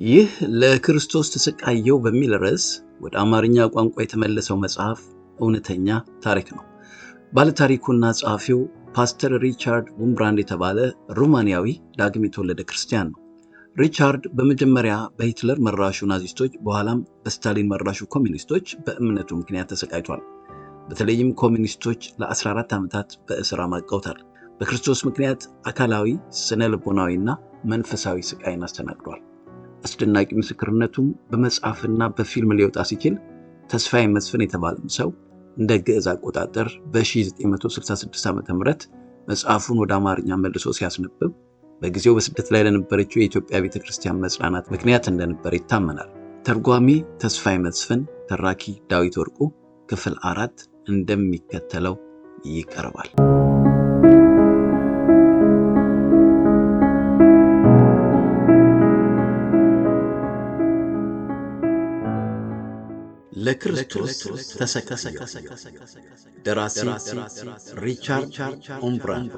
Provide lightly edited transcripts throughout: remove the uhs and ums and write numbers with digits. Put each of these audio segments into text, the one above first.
ይህ ለክርስቶስ ተሰቃየው በሚል ርዕስ ወደ አማርኛ ቋንቋ የተመለሰው መጽሐፍ እውነተኛ ታሪክ ነው። ባለታሪኩና ጸሐፊው ፓስተር ሪቻርድ ውምብራንድ የተባለ ሩማንያዊ ዳግም የተወለደ ክርስቲያን ነው። ሪቻርድ በመጀመሪያ በሂትለር መራሹ ናዚስቶች፣ በኋላም በስታሊን መራሹ ኮሚኒስቶች በእምነቱ ምክንያት ተሰቃይቷል። በተለይም ኮሚኒስቶች ለ14 ዓመታት በእስር አማቀውታል። በክርስቶስ ምክንያት አካላዊ፣ ስነ ልቦናዊና መንፈሳዊ ስቃይን አስተናግዷል። አስደናቂ ምስክርነቱም በመጽሐፍና በፊልም ሊወጣ ሲችል ተስፋዬ መስፍን የተባለም ሰው እንደ ግዕዝ አቆጣጠር በ1966 ዓ.ም መጽሐፉን ወደ አማርኛ መልሶ ሲያስነብብ በጊዜው በስደት ላይ ለነበረችው የኢትዮጵያ ቤተክርስቲያን መጽናናት ምክንያት እንደነበረ ይታመናል። ተርጓሚ ተስፋዬ መስፍን፣ ተራኪ ዳዊት ወርቁ። ክፍል 4 እንደሚከተለው ይቀርባል። ለክርስቶስ ተሰቃየሁ። ደራሲ ሪቻርድ ኡምብራንድ፣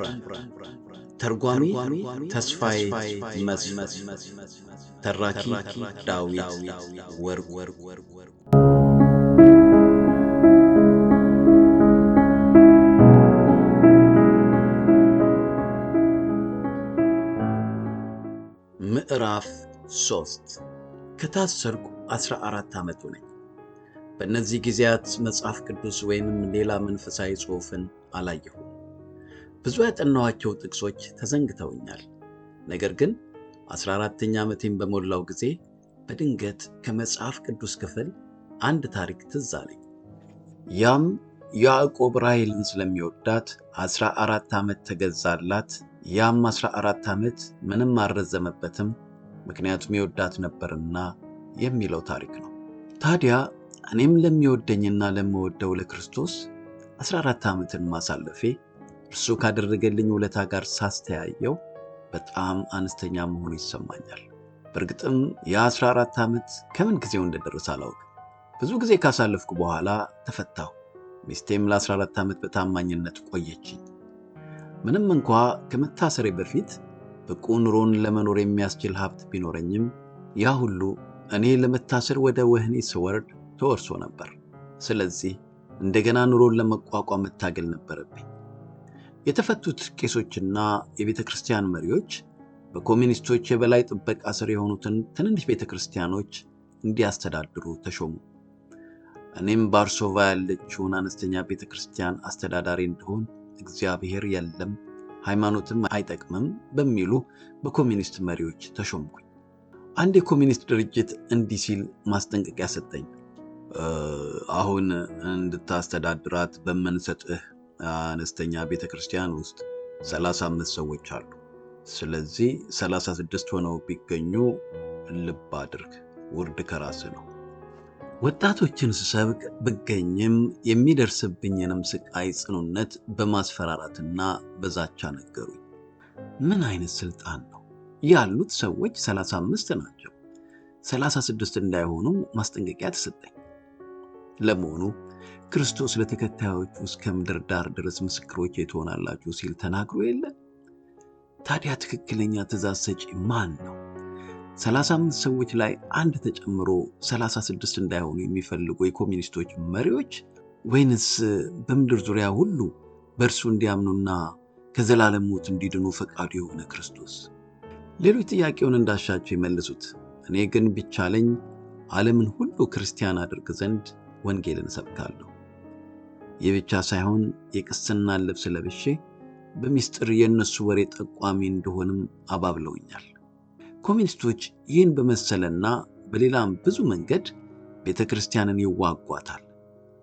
ተርጓሚ ተስፋዬ መስፍን፣ ተራኪ ዳዊት ወርቁ። ምዕራፍ 3። ከታሰርኩ 14 ዓመቱ ነኝ። በእነዚህ ጊዜያት መጽሐፍ ቅዱስ ወይንም ሌላ መንፈሳዊ ጽሑፍን አላየሁም። ብዙ ያጠናኋቸው ጥቅሶች ተዘንግተውኛል። ነገር ግን 14ኛ ዓመቴን በሞላው ጊዜ በድንገት ከመጽሐፍ ቅዱስ ክፍል አንድ ታሪክ ትዝ አለኝ። ያም ያዕቆብ ራሔልን ስለሚወዳት 14 ዓመት ተገዛላት። ያም 14 ዓመት ምንም አልረዘመበትም፣ ምክንያቱም ይወዳት ነበርና የሚለው ታሪክ ነው። ታዲያ እኔም ለሚወደኝና ለምወደው ለክርስቶስ 14 ዓመትን ማሳለፌ እርሱ ካደረገልኝ ውለታ ጋር ሳስተያየው በጣም አነስተኛ መሆኑ ይሰማኛል። በእርግጥም የ14 ዓመት ከምን ጊዜው እንደደረሰ አላውቅም። ብዙ ጊዜ ካሳለፍኩ በኋላ ተፈታሁ። ሚስቴም ለ14 ዓመት በታማኝነት ቆየችኝ። ምንም እንኳ ከመታሰሬ በፊት ብቁ ኑሮን ለመኖር የሚያስችል ሀብት ቢኖረኝም ያ ሁሉ እኔ ለመታሰር ወደ ወህኒ ስወርድ ተወርሶ ነበር። ስለዚህ እንደገና ኑሮን ለመቋቋም መታገል ነበረብኝ። የተፈቱት ቄሶችና የቤተ ክርስቲያን መሪዎች በኮሚኒስቶች የበላይ ጥበቃ ስር የሆኑትን ትንንሽ ቤተ ክርስቲያኖች እንዲያስተዳድሩ ተሾሙ። እኔም ባርሶቫ ያለችውን አነስተኛ ቤተ ክርስቲያን አስተዳዳሪ እንደሆን እግዚአብሔር የለም ሃይማኖትም አይጠቅምም በሚሉ በኮሚኒስት መሪዎች ተሾምኩኝ። አንድ የኮሚኒስት ድርጅት እንዲህ ሲል ማስጠንቀቂያ ሰጠኝ። አሁን እንድታስተዳድራት በምንሰጥህ አነስተኛ ቤተ ክርስቲያን ውስጥ 35 ሰዎች አሉ። ስለዚህ 36 ሆነው ቢገኙ ልብ አድርግ፣ ውርድ ከራስህ ነው። ወጣቶችን ስሰብክ ብገኝም የሚደርስብኝንም ስቃይ ጽኑነት በማስፈራራትና በዛቻ ነገሩኝ። ምን አይነት ስልጣን ነው? ያሉት ሰዎች 35 ናቸው። 36 እንዳይሆኑም ማስጠንቀቂያ ተሰጠኝ። ለመሆኑ ክርስቶስ ለተከታዮቹ እስከ ምድር ዳር ድረስ ምስክሮቼ ትሆናላችሁ ሲል ተናግሮ የለ? ታዲያ ትክክለኛ ትእዛዝ ሰጪ ማን ነው? 35 ሰዎች ላይ አንድ ተጨምሮ 36 እንዳይሆኑ የሚፈልጉ የኮሚኒስቶች መሪዎች ወይንስ በምድር ዙሪያ ሁሉ በእርሱ እንዲያምኑና ከዘላለም ሞት እንዲድኑ ፈቃዱ የሆነ ክርስቶስ? ሌሎች ጥያቄውን እንዳሻቸው ይመልሱት። እኔ ግን ቢቻለኝ ዓለምን ሁሉ ክርስቲያን አድርግ ዘንድ ወንጌልን እሰብካለሁ። ይህ ብቻ ሳይሆን የቅስናን ልብስ ለብሼ በሚስጥር የእነሱ ወሬ ጠቋሚ እንደሆንም አባብለውኛል። ኮሚኒስቶች ይህን በመሰለና በሌላም ብዙ መንገድ ቤተ ክርስቲያንን ይዋጓታል።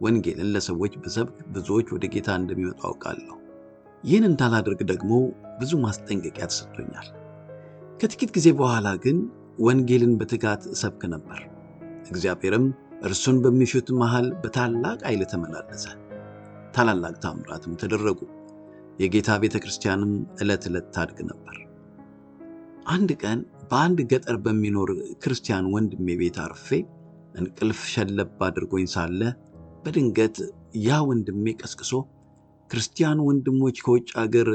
ወንጌልን ለሰዎች ብሰብክ ብዙዎች ወደ ጌታ እንደሚመጡ አውቃለሁ። ይህን እንዳላደርግ ደግሞ ብዙ ማስጠንቀቂያ ተሰጥቶኛል። ከጥቂት ጊዜ በኋላ ግን ወንጌልን በትጋት እሰብክ ነበር። እግዚአብሔርም እርሱን በሚሹት መሃል በታላቅ ኃይል ተመላለሰ። ታላላቅ ታምራትም ተደረጉ። የጌታ ቤተ ክርስቲያንም ዕለት ዕለት ታድግ ነበር። አንድ ቀን በአንድ ገጠር በሚኖር ክርስቲያን ወንድሜ ቤት አርፌ እንቅልፍ ሸለብ አድርጎኝ ሳለ በድንገት ያ ወንድሜ ቀስቅሶ ክርስቲያን ወንድሞች ከውጭ አገር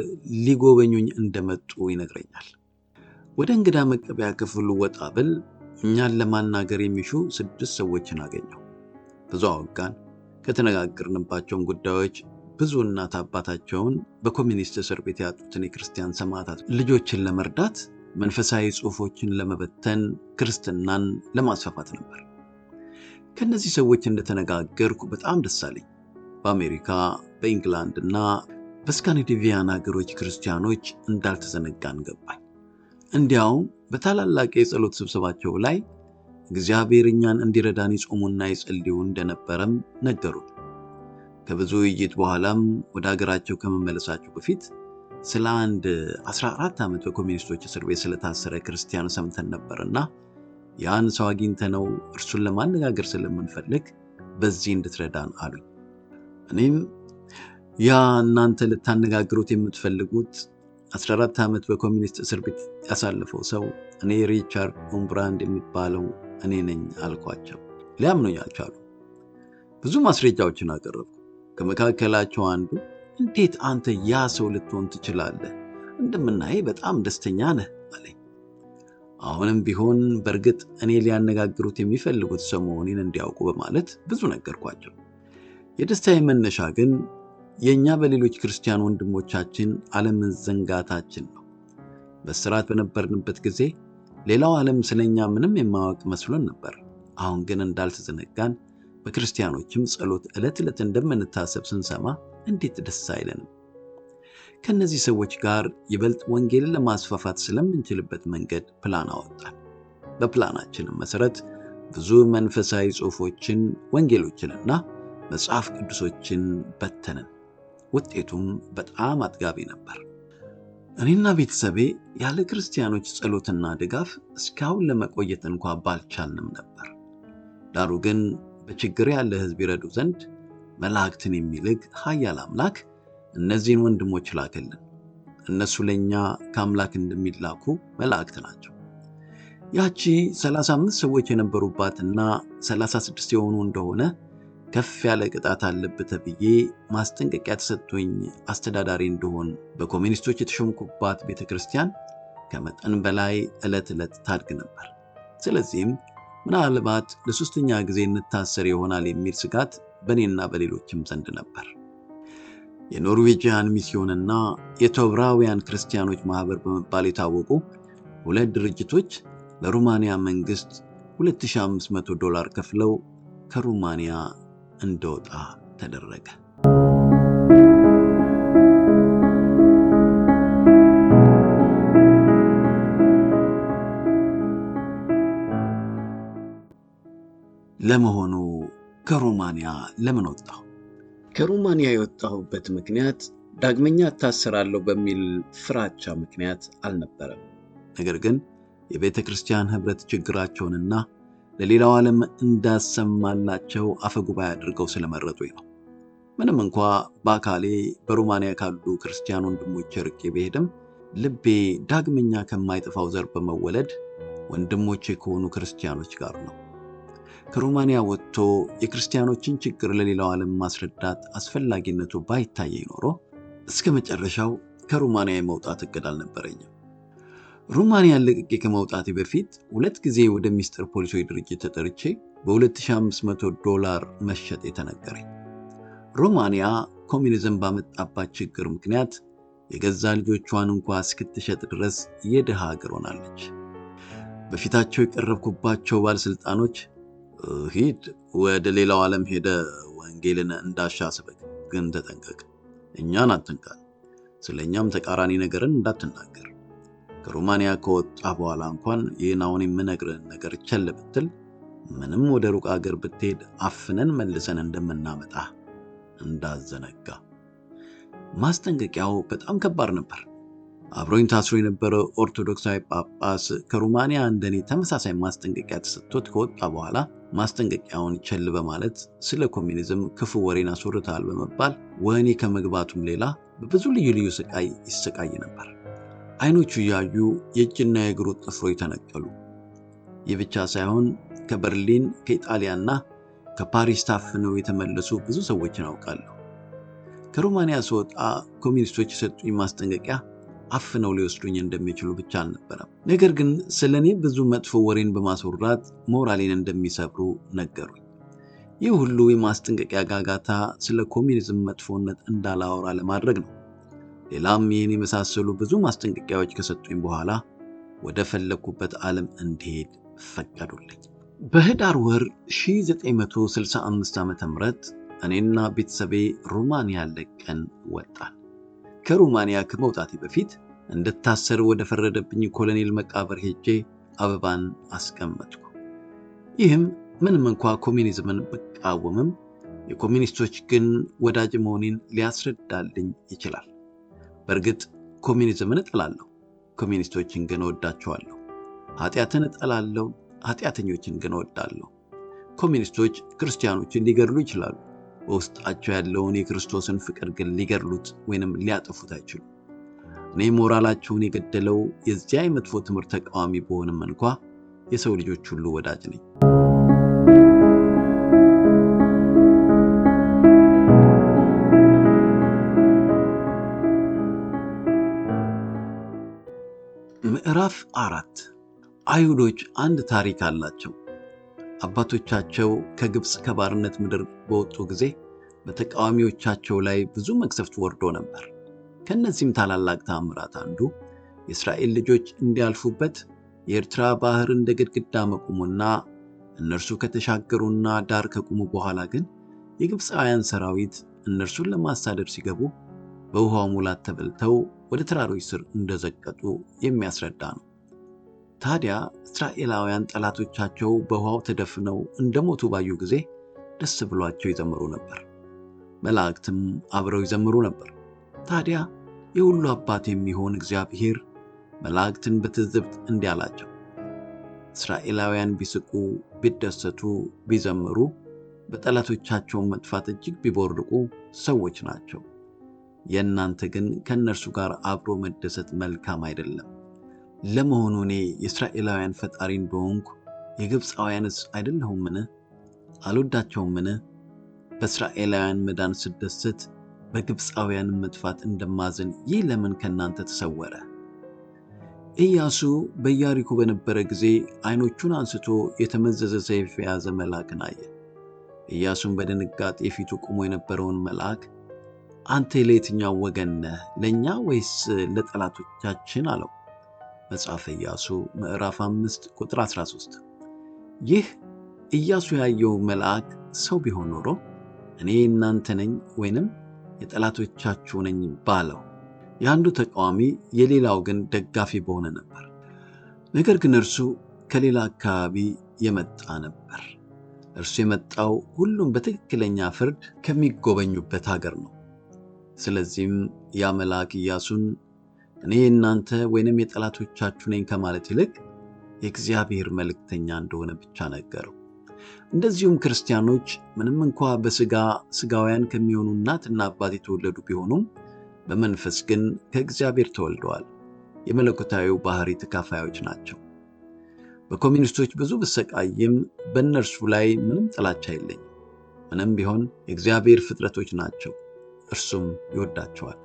ሊጎበኙኝ እንደመጡ ይነግረኛል። ወደ እንግዳ መቀበያ ክፍሉ ወጣ ብል እኛን ለማናገር የሚሹ 6 ሰዎችን አገኘሁ። ብዙ አወጋን። ከተነጋገርንባቸውም ጉዳዮች ብዙ እናት አባታቸውን በኮሚኒስት እስር ቤት ያጡትን የክርስቲያን ሰማዕታት ልጆችን ለመርዳት፣ መንፈሳዊ ጽሑፎችን ለመበተን፣ ክርስትናን ለማስፋፋት ነበር። ከነዚህ ሰዎች እንደተነጋገርኩ በጣም ደስ አለኝ። በአሜሪካ፣ በኢንግላንድ እና በስካንዲኔቪያን ሀገሮች ክርስቲያኖች እንዳልተዘነጋን ገባኝ። እንዲያውም በታላላቅ የጸሎት ስብሰባቸው ላይ እግዚአብሔር እኛን እንዲረዳን ይጾሙና ይጸልዩ እንደነበረም ነገሩ። ከብዙ ውይይት በኋላም ወደ ሀገራቸው ከመመለሳቸው በፊት ስለ አንድ 14 ዓመት በኮሚኒስቶች እስር ቤት ስለታሰረ ክርስቲያን ሰምተን ነበርና ያን ሰው አግኝተነው እርሱን ለማነጋገር ስለምንፈልግ በዚህ እንድትረዳን አሉኝ። እኔም ያ እናንተ ልታነጋግሩት የምትፈልጉት 14 ዓመት በኮሚኒስት እስር ቤት ያሳለፈው ሰው እኔ ሪቻርድ ኡምብራንድ የሚባለው እኔ ነኝ አልኳቸው። ሊያምኑኝ አልቻሉ። ብዙ ማስረጃዎችን አቀረብኩ። ከመካከላቸው አንዱ እንዴት አንተ ያ ሰው ልትሆን ትችላለህ? እንደምናይ በጣም ደስተኛ ነህ አለኝ። አሁንም ቢሆን በእርግጥ እኔ ሊያነጋግሩት የሚፈልጉት ሰው መሆኔን እንዲያውቁ በማለት ብዙ ነገርኳቸው። የደስታዬ መነሻ ግን የኛ በሌሎች ክርስቲያን ወንድሞቻችን አለመዘንጋታችን ነው። በስራት በነበርንበት ጊዜ ሌላው ዓለም ስለኛ ምንም የማያውቅ መስሎን ነበር። አሁን ግን እንዳልተዘነጋን በክርስቲያኖችም ጸሎት ዕለት ዕለት እንደምንታሰብ ስንሰማ እንዴት ደስ አይለንም? ከነዚህ ሰዎች ጋር ይበልጥ ወንጌልን ለማስፋፋት ስለምንችልበት መንገድ ፕላን አወጣን። በፕላናችንም መሰረት ብዙ መንፈሳዊ ጽሑፎችን፣ ወንጌሎችንና መጽሐፍ ቅዱሶችን በተንን። ውጤቱም በጣም አጥጋቢ ነበር። እኔና ቤተሰቤ ያለ ክርስቲያኖች ጸሎትና ድጋፍ እስካሁን ለመቆየት እንኳ ባልቻልንም ነበር። ዳሩ ግን በችግር ያለ ሕዝብ ይረዱ ዘንድ መላእክትን የሚልክ ኃያል አምላክ እነዚህን ወንድሞች ላከልን። እነሱ ለኛ ከአምላክ እንደሚላኩ መላእክት ናቸው። ያቺ 35 ሰዎች የነበሩባትና 36 የሆኑ እንደሆነ ከፍ ያለ ቅጣት አለብህ ተብዬ ማስጠንቀቂያ ተሰጥቶኝ አስተዳዳሪ እንደሆን በኮሚኒስቶች የተሾምኩባት ቤተክርስቲያን ከመጠን በላይ ዕለት ዕለት ታድግ ነበር። ስለዚህም ምናልባት ለሶስተኛ ጊዜ እንታሰር ይሆናል የሚል ስጋት በእኔና በሌሎችም ዘንድ ነበር። የኖርዌጂያን ሚስዮንና የቶብራውያን ክርስቲያኖች ማህበር በመባል የታወቁ ሁለት ድርጅቶች ለሩማንያ መንግስት $2500 ከፍለው ከሩማንያ እንደወጣ ተደረገ። ለመሆኑ ከሩማንያ ለምን ወጣሁ? ከሩማንያ የወጣሁበት ምክንያት ዳግመኛ እታሰራለሁ በሚል ፍራቻ ምክንያት አልነበረም። ነገር ግን የቤተ ክርስቲያን ህብረት ችግራቸውንና ለሌላው ዓለም እንዳሰማላቸው አፈጉባኤ አድርገው ስለመረጡኝ ነው። ምንም እንኳ በአካሌ በሩማንያ ካሉ ክርስቲያን ወንድሞቼ ርቄ ብሄድም ልቤ ዳግመኛ ከማይጠፋው ዘር በመወለድ ወንድሞቼ ከሆኑ ክርስቲያኖች ጋር ነው። ከሩማንያ ወጥቶ የክርስቲያኖችን ችግር ለሌላው ዓለም ማስረዳት አስፈላጊነቱ ባይታየኝ ኖሮ እስከ መጨረሻው ከሩማንያ የመውጣት እቅድ አልነበረኝም። ሩማንያን ለቅቄ ከመውጣቴ በፊት ሁለት ጊዜ ወደ ሚስጥር ፖሊሶች ድርጅት ተጠርቼ በ$2500 መሸጥ የተነገረኝ። ሩማንያ ኮሚኒዝም ባመጣባት ችግር ምክንያት የገዛ ልጆቿን እንኳ እስክትሸጥ ድረስ የድሃ ሀገር ሆናለች። በፊታቸው የቀረብኩባቸው ባለስልጣኖች ሂድ፣ ወደ ሌላው ዓለም ሄደ ወንጌልን እንዳሻ ስበክ፣ ግን ተጠንቀቅ፣ እኛን አትንካል፣ ስለኛም ተቃራኒ ነገርን እንዳትናገር፣ ከሩማንያ ከወጣ በኋላ እንኳን ይህን አሁን የምነግርህን ነገር ቸል ብትል ምንም ወደ ሩቅ አገር ብትሄድ አፍነን መልሰን እንደምናመጣ እንዳዘነጋ። ማስጠንቀቂያው በጣም ከባድ ነበር። አብሮኝ ታስሮ የነበረው ኦርቶዶክሳዊ ጳጳስ ከሩማንያ እንደኔ ተመሳሳይ ማስጠንቀቂያ ተሰጥቶት ከወጣ በኋላ ማስጠንቀቂያውን ቸል በማለት ስለ ኮሚኒዝም ክፉ ወሬን አስወርተሃል በመባል ወህኒ ከመግባቱም ሌላ በብዙ ልዩ ልዩ ስቃይ ይሰቃይ ነበር። አይኖቹ እያዩ የእጅና የእግሩ ጥፍሮች ተነቀሉ። ይህ ብቻ ሳይሆን ከበርሊን፣ ከኢጣሊያና ከፓሪስ ታፍነው የተመለሱ ብዙ ሰዎችን አውቃለሁ። ከሩማንያ ስወጣ ኮሚኒስቶች የሰጡኝ ማስጠንቀቂያ አፍነው ሊወስዱኝ እንደሚችሉ ብቻ አልነበረም። ነገር ግን ስለ እኔ ብዙ መጥፎ ወሬን በማስወራት ሞራሌን እንደሚሰብሩ ነገሩኝ። ይህ ሁሉ የማስጠንቀቂያ ጋጋታ ስለ ኮሚኒዝም መጥፎነት እንዳላወራ ለማድረግ ነው። ሌላም ይህን የመሳሰሉ ብዙ ማስጠንቀቂያዎች ከሰጡኝ በኋላ ወደ ፈለግኩበት ዓለም እንድሄድ ፈቀዱልኝ። በህዳር ወር 1965 ዓ.ም እኔና ቤተሰቤ ሩማንያ ለቀን ወጣን። ከሩማንያ ከመውጣቴ በፊት እንድታሰር ወደ ፈረደብኝ ኮሎኔል መቃብር ሄጄ አበባን አስቀመጥኩ። ይህም ምንም እንኳ ኮሚኒዝምን ብቃወምም የኮሚኒስቶች ግን ወዳጅ መሆኔን ሊያስረዳልኝ ይችላል። በእርግጥ ኮሚኒዝምን እጠላለሁ፣ ኮሚኒስቶችን ግን እወዳቸዋለሁ። ኃጢአትን እጠላለሁ፣ ኃጢአተኞችን ግን እወዳለሁ። ኮሚኒስቶች ክርስቲያኖችን ሊገድሉ ይችላሉ። በውስጣቸው ያለውን የክርስቶስን ፍቅር ግን ሊገድሉት ወይንም ሊያጠፉት አይችሉም። እኔ ሞራላቸውን የገደለው የዚያ የመጥፎ ትምህርት ተቃዋሚ በሆንም እንኳ የሰው ልጆች ሁሉ ወዳጅ ነኝ። ምዕራፍ 4 አይሁዶች አንድ ታሪክ አላቸው። አባቶቻቸው ከግብፅ ከባርነት ምድር በወጡ ጊዜ በተቃዋሚዎቻቸው ላይ ብዙ መቅሰፍት ወርዶ ነበር። ከነዚህም ታላላቅ ተአምራት አንዱ የእስራኤል ልጆች እንዲያልፉበት የኤርትራ ባህር እንደ ግድግዳ መቆሙና እነርሱ ከተሻገሩና ዳር ከቆሙ በኋላ ግን የግብፃውያን ሰራዊት እነርሱን ለማሳደድ ሲገቡ በውሃው ሙላት ተበልተው ወደ ተራሮች ስር እንደዘቀጡ የሚያስረዳ ነው። ታዲያ እስራኤላውያን ጠላቶቻቸው በውሃው ተደፍነው እንደሞቱ ባዩ ጊዜ ደስ ብሏቸው ይዘምሩ ነበር። መላእክትም አብረው ይዘምሩ ነበር። ታዲያ የሁሉ አባት የሚሆን እግዚአብሔር መላእክትን በትዝብት እንዲህ አላቸው፣ እስራኤላውያን ቢስቁ፣ ቢደሰቱ፣ ቢዘምሩ፣ በጠላቶቻቸው መጥፋት እጅግ ቢቦርቁ ሰዎች ናቸው። የእናንተ ግን ከእነርሱ ጋር አብሮ መደሰት መልካም አይደለም። ለመሆኑ እኔ የእስራኤላውያን ፈጣሪ እንደሆንኩ የግብፃውያንስ አይደለሁምን? አልወዳቸውምን? በእስራኤላውያን መዳን ስደሰት በግብፃውያን መጥፋት እንደማዝን ይህ ለምን ከእናንተ ተሰወረ? ኢያሱ በኢያሪኮ በነበረ ጊዜ ዓይኖቹን አንስቶ የተመዘዘ ሰይፍ የያዘ መልአክን አየ። ኢያሱም በድንጋጤ ፊቱ ቆሞ የነበረውን መልአክ አንተ ለየትኛው ወገን ነህ? ለእኛ ወይስ ለጠላቶቻችን? አለው። መጽሐፈ ኢያሱ ምዕራፍ 5 ቁጥር 13። ይህ ኢያሱ ያየው መልአክ ሰው ቢሆን ኖሮ እኔ እናንተ ነኝ ወይንም የጠላቶቻችሁ ነኝ ባለው፣ የአንዱ ተቃዋሚ የሌላው ግን ደጋፊ በሆነ ነበር። ነገር ግን እርሱ ከሌላ አካባቢ የመጣ ነበር። እርሱ የመጣው ሁሉም በትክክለኛ ፍርድ ከሚጎበኙበት ሀገር ነው። ስለዚህም ያ መልአክ ኢያሱን እኔ እናንተ ወይንም የጠላቶቻችሁ ነኝ ከማለት ይልቅ የእግዚአብሔር መልእክተኛ እንደሆነ ብቻ ነገረው። እንደዚሁም ክርስቲያኖች ምንም እንኳ በሥጋ ሥጋውያን ከሚሆኑ እናትና አባት የተወለዱ ቢሆኑም በመንፈስ ግን ከእግዚአብሔር ተወልደዋል። የመለኮታዊው ባህሪ ተካፋዮች ናቸው። በኮሚኒስቶች ብዙ ብሰቃይም በእነርሱ ላይ ምንም ጥላቻ የለኝም። ምንም ቢሆን የእግዚአብሔር ፍጥረቶች ናቸው፣ እርሱም ይወዳቸዋል።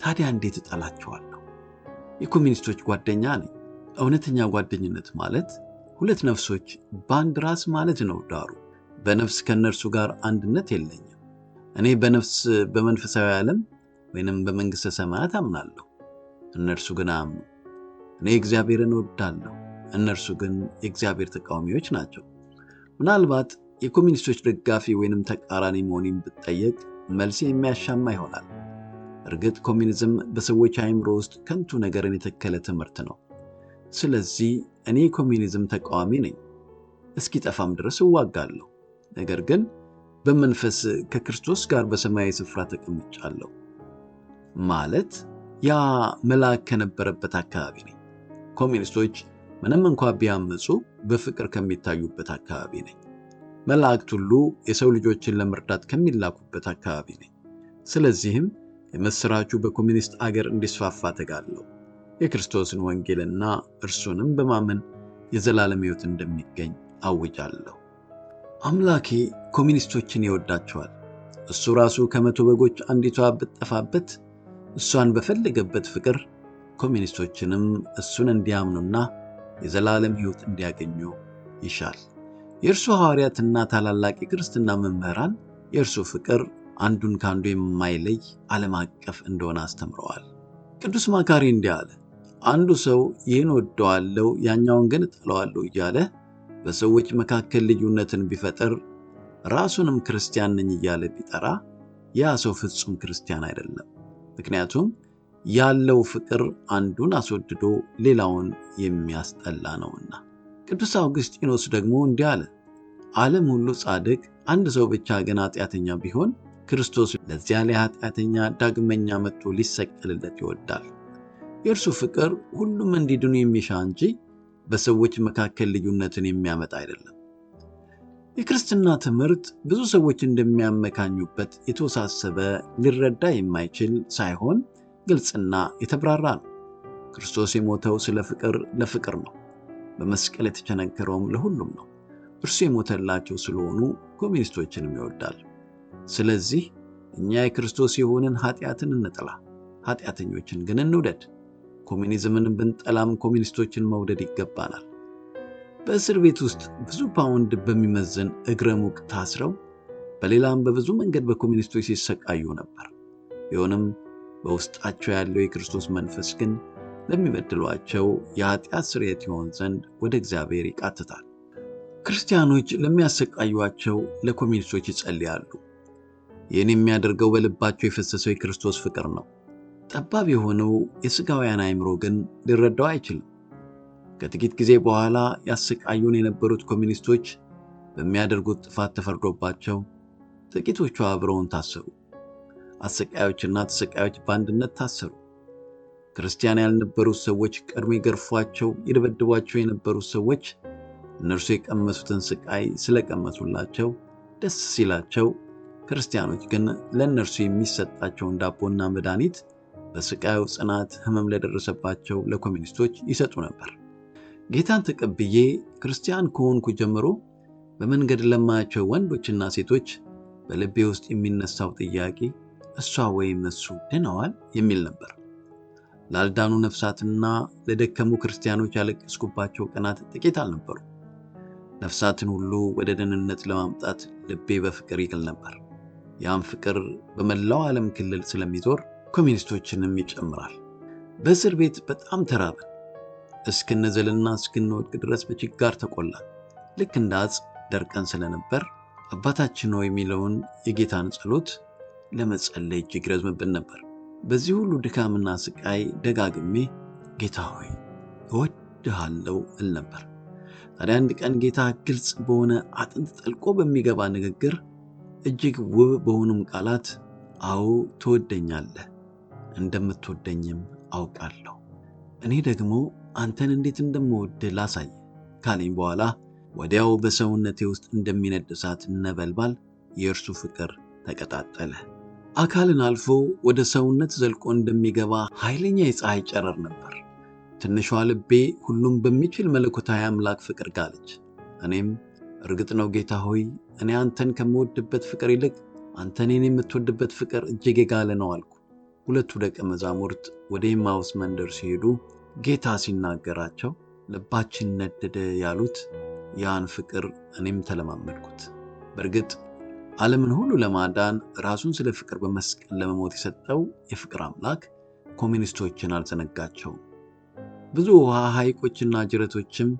ታዲያ እንዴት እጠላቸዋለሁ? የኮሚኒስቶች ጓደኛ ነኝ። እውነተኛ ጓደኝነት ማለት ሁለት ነፍሶች በአንድ ራስ ማለት ነው። ዳሩ በነፍስ ከእነርሱ ጋር አንድነት የለኝም። እኔ በነፍስ በመንፈሳዊ ዓለም ወይንም በመንግሥተ ሰማያት አምናለሁ፣ እነርሱ ግን አያምኑ። እኔ እግዚአብሔርን እወዳለሁ፣ እነርሱ ግን የእግዚአብሔር ተቃዋሚዎች ናቸው። ምናልባት የኮሚኒስቶች ደጋፊ ወይንም ተቃራኒ መሆኔን ብጠየቅ መልሴ የሚያሻማ ይሆናል። እርግጥ ኮሚኒዝም በሰዎች አእምሮ ውስጥ ከንቱ ነገርን የተከለ ትምህርት ነው። ስለዚህ እኔ የኮሚኒዝም ተቃዋሚ ነኝ፣ እስኪጠፋም ድረስ እዋጋለሁ። ነገር ግን በመንፈስ ከክርስቶስ ጋር በሰማያዊ ስፍራ ተቀምጫለሁ። ማለት ያ መልአክ ከነበረበት አካባቢ ነኝ። ኮሚኒስቶች ምንም እንኳ ቢያምፁ በፍቅር ከሚታዩበት አካባቢ ነኝ። መላእክት ሁሉ የሰው ልጆችን ለመርዳት ከሚላኩበት አካባቢ ነኝ። ስለዚህም የምስራቹ በኮሚኒስት አገር እንዲስፋፋ ተጋለሁ። የክርስቶስን ወንጌልና እርሱንም በማመን የዘላለም ሕይወት እንደሚገኝ አውጃለሁ። አምላኬ ኮሚኒስቶችን ይወዳቸዋል። እሱ ራሱ ከ100 በጎች አንዲቷ ብትጠፋበት እሷን በፈለገበት ፍቅር ኮሚኒስቶችንም እሱን እንዲያምኑና የዘላለም ሕይወት እንዲያገኙ ይሻል። የእርሱ ሐዋርያትና ታላላቅ የክርስትና መምህራን የእርሱ ፍቅር አንዱን ከአንዱ የማይለይ ዓለም አቀፍ እንደሆነ አስተምረዋል። ቅዱስ ማካሪ እንዲህ አለ። አንዱ ሰው ይህን ወደዋለሁ ያኛውን ግን እጠለዋለሁ እያለ በሰዎች መካከል ልዩነትን ቢፈጥር ራሱንም ክርስቲያን ነኝ እያለ ቢጠራ ያ ሰው ፍጹም ክርስቲያን አይደለም። ምክንያቱም ያለው ፍቅር አንዱን አስወድዶ ሌላውን የሚያስጠላ ነውና። ቅዱስ አውግስጢኖስ ደግሞ እንዲህ አለ። ዓለም ሁሉ ጻድቅ፣ አንድ ሰው ብቻ ግን ኃጢአተኛ ቢሆን ክርስቶስ ለዚያ ለኃጢአተኛ ዳግመኛ መጥቶ ሊሰቀልለት ይወዳል። የእርሱ ፍቅር ሁሉም እንዲድኑ የሚሻ እንጂ በሰዎች መካከል ልዩነትን የሚያመጣ አይደለም። የክርስትና ትምህርት ብዙ ሰዎች እንደሚያመካኙበት የተወሳሰበ ሊረዳ የማይችል ሳይሆን ግልጽና የተብራራ ነው። ክርስቶስ የሞተው ስለ ፍቅር ለፍቅር ነው። በመስቀል የተቸነከረውም ለሁሉም ነው። እርሱ የሞተላቸው ስለሆኑ ኮሚኒስቶችንም ይወዳል። ስለዚህ እኛ የክርስቶስ የሆንን ኃጢአትን እንጥላ፣ ኃጢአተኞችን ግን እንውደድ። ኮሚኒዝምን ብንጠላም ኮሚኒስቶችን መውደድ ይገባናል። በእስር ቤት ውስጥ ብዙ ፓውንድ በሚመዝን እግረ ሙቅ ታስረው በሌላም በብዙ መንገድ በኮሚኒስቶች ሲሰቃዩ ነበር። ቢሆንም በውስጣቸው ያለው የክርስቶስ መንፈስ ግን ለሚበድሏቸው የኃጢአት ስርየት ይሆን ዘንድ ወደ እግዚአብሔር ይቃትታል። ክርስቲያኖች ለሚያሰቃዩአቸው ለኮሚኒስቶች ይጸልያሉ። ይህን የሚያደርገው በልባቸው የፈሰሰው የክርስቶስ ፍቅር ነው። ጠባብ የሆነው የሥጋውያን አእምሮ ግን ሊረዳው አይችልም። ከጥቂት ጊዜ በኋላ ያሰቃዩን የነበሩት ኮሚኒስቶች በሚያደርጉት ጥፋት ተፈርዶባቸው ጥቂቶቹ አብረውን ታሰሩ። አሰቃዮችና ተሰቃዮች በአንድነት ታሰሩ። ክርስቲያን ያልነበሩት ሰዎች ቀድሞ ይገርፏቸው፣ ይደበድቧቸው የነበሩት ሰዎች እነርሱ የቀመሱትን ስቃይ ስለቀመሱላቸው ደስ ሲላቸው፣ ክርስቲያኖች ግን ለእነርሱ የሚሰጣቸውን ዳቦና መድኃኒት በስቃዩ ጽናት ሕመም ለደረሰባቸው ለኮሚኒስቶች ይሰጡ ነበር። ጌታን ተቀብዬ ክርስቲያን ከሆንኩ ጀምሮ በመንገድ ለማያቸው ወንዶችና ሴቶች በልቤ ውስጥ የሚነሳው ጥያቄ እሷ ወይም እሱ ድነዋል የሚል ነበር። ላልዳኑ ነፍሳትና ለደከሙ ክርስቲያኖች ያለቀስኩባቸው ቀናት ጥቂት አልነበሩ። ነፍሳትን ሁሉ ወደ ደህንነት ለማምጣት ልቤ በፍቅር ይግል ነበር። ያም ፍቅር በመላው ዓለም ክልል ስለሚዞር ኮሚኒስቶችንም ይጨምራል። በእስር ቤት በጣም ተራብን። እስክንዝልና እስክንወድቅ ድረስ በችጋር ተቆላን። ልክ እንደ አጽ ደርቀን ስለነበር አባታችን ሆይ የሚለውን የጌታን ጸሎት ለመጸለይ እጅግ ይረዝምብን ነበር። በዚህ ሁሉ ድካምና ስቃይ ደጋግሜ ጌታ ሆይ እወድሃለሁ እል ነበር። ታዲያ አንድ ቀን ጌታ ግልጽ በሆነ አጥንት ጠልቆ በሚገባ ንግግር፣ እጅግ ውብ በሆኑም ቃላት አዎ ትወደኛለህ፣ እንደምትወደኝም አውቃለሁ፣ እኔ ደግሞ አንተን እንዴት እንደምወድህ ላሳይ ካለኝ በኋላ ወዲያው በሰውነቴ ውስጥ እንደሚነድ እሳት ነበልባል የእርሱ ፍቅር ተቀጣጠለ። አካልን አልፎ ወደ ሰውነት ዘልቆ እንደሚገባ ኃይለኛ የፀሐይ ጨረር ነበር። ትንሿ ልቤ ሁሉም በሚችል መለኮታዊ አምላክ ፍቅር ጋለች። እኔም እርግጥ ነው ጌታ ሆይ፣ እኔ አንተን ከምወድበት ፍቅር ይልቅ አንተ እኔን የምትወድበት ፍቅር እጅግ የጋለ ነው አልኩ። ሁለቱ ደቀ መዛሙርት ወደ ኤማሁስ መንደር ሲሄዱ ጌታ ሲናገራቸው ልባችን ነደደ ያሉት ያን ፍቅር እኔም ተለማመድኩት። በእርግጥ ዓለምን ሁሉ ለማዳን ራሱን ስለ ፍቅር በመስቀል ለመሞት የሰጠው የፍቅር አምላክ ኮሚኒስቶችን አልዘነጋቸውም። ብዙ ውሃ ሐይቆችና ጅረቶችም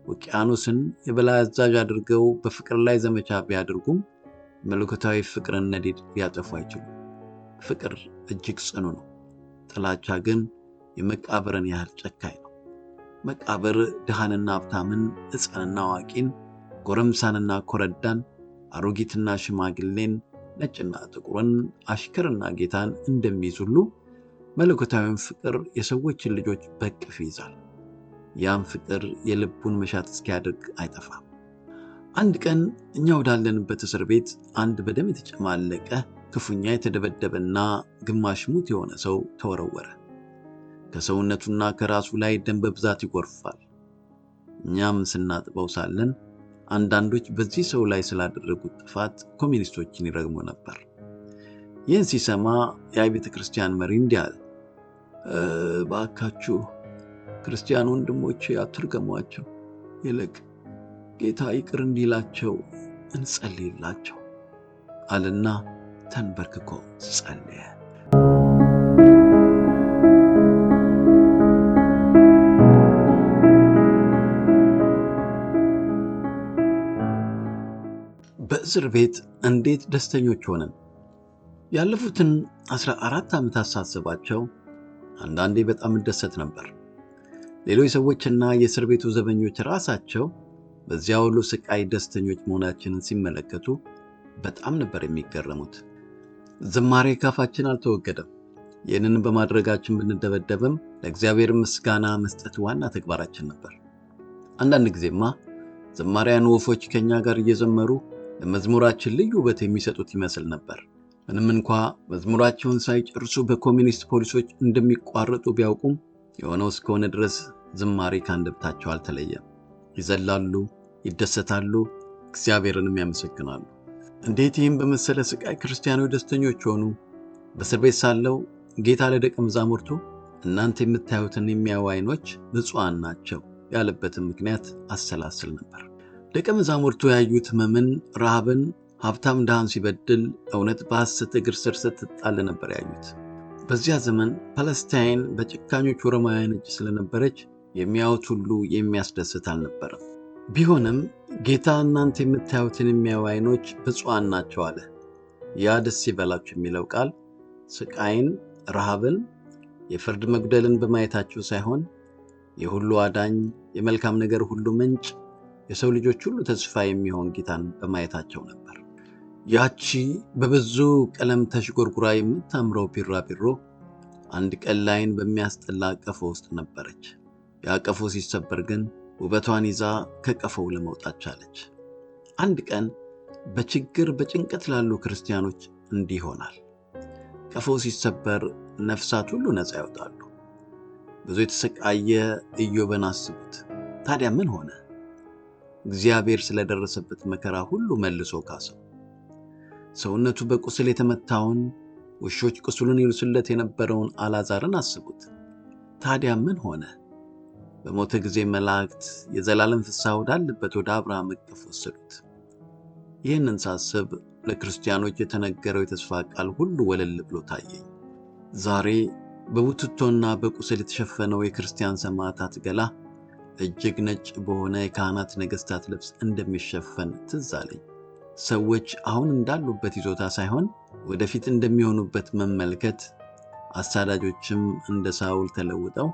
ውቅያኖስን የበላይ አዛዥ አድርገው በፍቅር ላይ ዘመቻ ቢያደርጉም መለኮታዊ ፍቅርን ነዲድ ሊያጠፉ አይችሉም። ፍቅር እጅግ ጽኑ ነው። ጥላቻ ግን የመቃብርን ያህል ጨካኝ ነው። መቃብር ድሃንና ሀብታምን፣ ሕፃንና አዋቂን፣ ጎረምሳንና ኮረዳን፣ አሮጊትና ሽማግሌን፣ ነጭና ጥቁርን፣ አሽከርና ጌታን እንደሚይዝ ሁሉ መለኮታዊውን ፍቅር የሰዎችን ልጆች በእቅፍ ይይዛል። ያም ፍቅር የልቡን መሻት እስኪያደርግ አይጠፋም። አንድ ቀን እኛ ወዳለንበት እስር ቤት አንድ በደም የተጨማለቀ ክፉኛ የተደበደበና ግማሽ ሙት የሆነ ሰው ተወረወረ። ከሰውነቱና ከራሱ ላይ ደም በብዛት ይጎርፋል። እኛም ስናጥበው ሳለን አንዳንዶች በዚህ ሰው ላይ ስላደረጉት ጥፋት ኮሚኒስቶችን ይረግሙ ነበር። ይህን ሲሰማ የቤተ ክርስቲያን መሪ እንዲህ አለ። ባካችሁ ክርስቲያን ወንድሞቼ አትርገሟቸው፣ ይልቅ ጌታ ይቅር እንዲላቸው እንጸልይላቸው አለና ተንበርክኮ ጸለየ። በእስር ቤት እንዴት ደስተኞች ሆነን! ያለፉትን 14 ዓመታት ሳስባቸው አንዳንዴ በጣም እደሰት ነበር። ሌሎች ሰዎችና የእስር ቤቱ ዘበኞች ራሳቸው በዚያ ሁሉ ስቃይ ደስተኞች መሆናችንን ሲመለከቱ በጣም ነበር የሚገረሙት። ዝማሬ ካፋችን አልተወገደም። ይህንን በማድረጋችን ብንደበደብም ለእግዚአብሔር ምስጋና መስጠት ዋና ተግባራችን ነበር። አንዳንድ ጊዜማ ዘማሪያን ወፎች ከኛ ጋር እየዘመሩ ለመዝሙራችን ልዩ ውበት የሚሰጡት ይመስል ነበር። ምንም እንኳ መዝሙራቸውን ሳይጨርሱ በኮሚኒስት ፖሊሶች እንደሚቋረጡ ቢያውቁም የሆነው እስከሆነ ድረስ ዝማሬ ከአንደበታቸው አልተለየም። ይዘላሉ፣ ይደሰታሉ፣ እግዚአብሔርንም ያመሰግናሉ። እንዴት ይህም በመሰለ ስቃይ ክርስቲያኖች ደስተኞች ሆኑ? በእስር ቤት ሳለው ጌታ ለደቀ መዛሙርቱ እናንተ የምታዩትን የሚያዩ ዓይኖች ብፁዓን ናቸው ያለበትን ምክንያት አሰላስል ነበር። ደቀ መዛሙርቱ ያዩት ሕመምን፣ ረሃብን፣ ሀብታም ድሃን ሲበድል፣ እውነት በሐሰት እግር ስር ስትጣል ነበር ያዩት። በዚያ ዘመን ፓለስታይን በጭካኞቹ ሮማውያን እጅ ስለነበረች የሚያዩት ሁሉ የሚያስደስት አልነበረም። ቢሆንም ጌታ እናንተ የምታዩትን የሚያዩ ዓይኖች ብፁዓን ናቸው አለ። ያ ደስ ይበላችሁ የሚለው ቃል ስቃይን፣ ረሃብን፣ የፍርድ መጉደልን በማየታችሁ ሳይሆን የሁሉ አዳኝ፣ የመልካም ነገር ሁሉ ምንጭ፣ የሰው ልጆች ሁሉ ተስፋ የሚሆን ጌታን በማየታቸው ነበር። ያቺ በብዙ ቀለም ተሽጎርጉራ የምታምረው ቢራቢሮ አንድ ቀን ላይን በሚያስጠላ ቀፎ ውስጥ ነበረች። ያ ቀፎ ሲሰበር ግን ውበቷን ይዛ ከቀፎው ለመውጣት ቻለች። አንድ ቀን በችግር በጭንቀት ላሉ ክርስቲያኖች እንዲህ ይሆናል። ቀፎው ሲሰበር ነፍሳት ሁሉ ነፃ ይወጣሉ። ብዙ የተሰቃየ ኢዮብን አስቡት። ታዲያ ምን ሆነ? እግዚአብሔር ስለደረሰበት መከራ ሁሉ መልሶ ካሰው። ሰውነቱ በቁስል የተመታውን፣ ውሾች ቁስሉን ይልሱለት የነበረውን አልዓዛርን አስቡት። ታዲያ ምን ሆነ? በሞተ ጊዜ መላእክት የዘላለም ፍስሐ ወዳለበት ወደ አብርሃም እቅፍ ወሰዱት። ይህንን ሳስብ ለክርስቲያኖች የተነገረው የተስፋ ቃል ሁሉ ወለል ብሎ ታየኝ። ዛሬ በቡትቶና በቁስል የተሸፈነው የክርስቲያን ሰማዕታት ገላ እጅግ ነጭ በሆነ የካህናት ነገሥታት ልብስ እንደሚሸፈን ትዝ አለኝ። ሰዎች አሁን እንዳሉበት ይዞታ ሳይሆን ወደፊት እንደሚሆኑበት መመልከት፣ አሳዳጆችም እንደ ሳውል ተለውጠው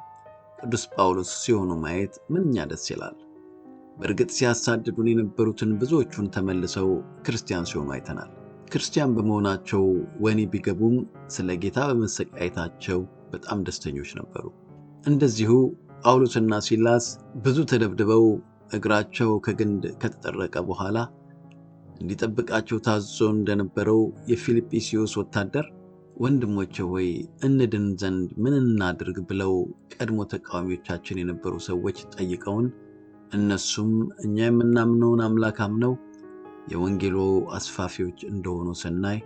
ቅዱስ ጳውሎስ ሲሆኑ ማየት ምንኛ ደስ ይላል። በእርግጥ ሲያሳድዱን የነበሩትን ብዙዎቹን ተመልሰው ክርስቲያን ሲሆኑ አይተናል። ክርስቲያን በመሆናቸው ወህኒ ቢገቡም ስለ ጌታ በመሰቃየታቸው በጣም ደስተኞች ነበሩ። እንደዚሁ ጳውሎስና ሲላስ ብዙ ተደብድበው እግራቸው ከግንድ ከተጠረቀ በኋላ እንዲጠብቃቸው ታዞ እንደነበረው የፊልጵስዩስ ወታደር ወንድሞቼ ሆይ እንድን ዘንድ ምን እናድርግ ብለው ቀድሞ ተቃዋሚዎቻችን የነበሩ ሰዎች ጠይቀውን፣ እነሱም እኛ የምናምነውን አምላክ አምነው የወንጌሉ አስፋፊዎች እንደሆኑ ስናይ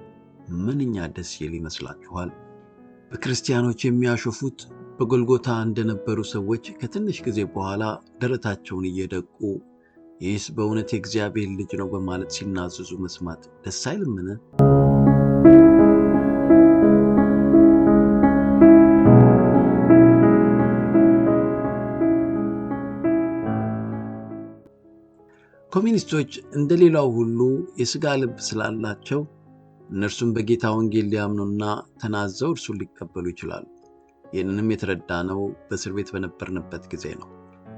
ምንኛ ደስ ይል ይመስላችኋል? በክርስቲያኖች የሚያሾፉት በጎልጎታ እንደነበሩ ሰዎች ከትንሽ ጊዜ በኋላ ደረታቸውን እየደቁ ይህስ በእውነት የእግዚአብሔር ልጅ ነው በማለት ሲናዘዙ መስማት ደስ አይልምን? ኮሚኒስቶች እንደሌላው ሁሉ የሥጋ ልብ ስላላቸው እነርሱም በጌታ ወንጌል ሊያምኑና ተናዘው እርሱን ሊቀበሉ ይችላሉ። ይህንንም የተረዳነው በእስር ቤት በነበርንበት ጊዜ ነው።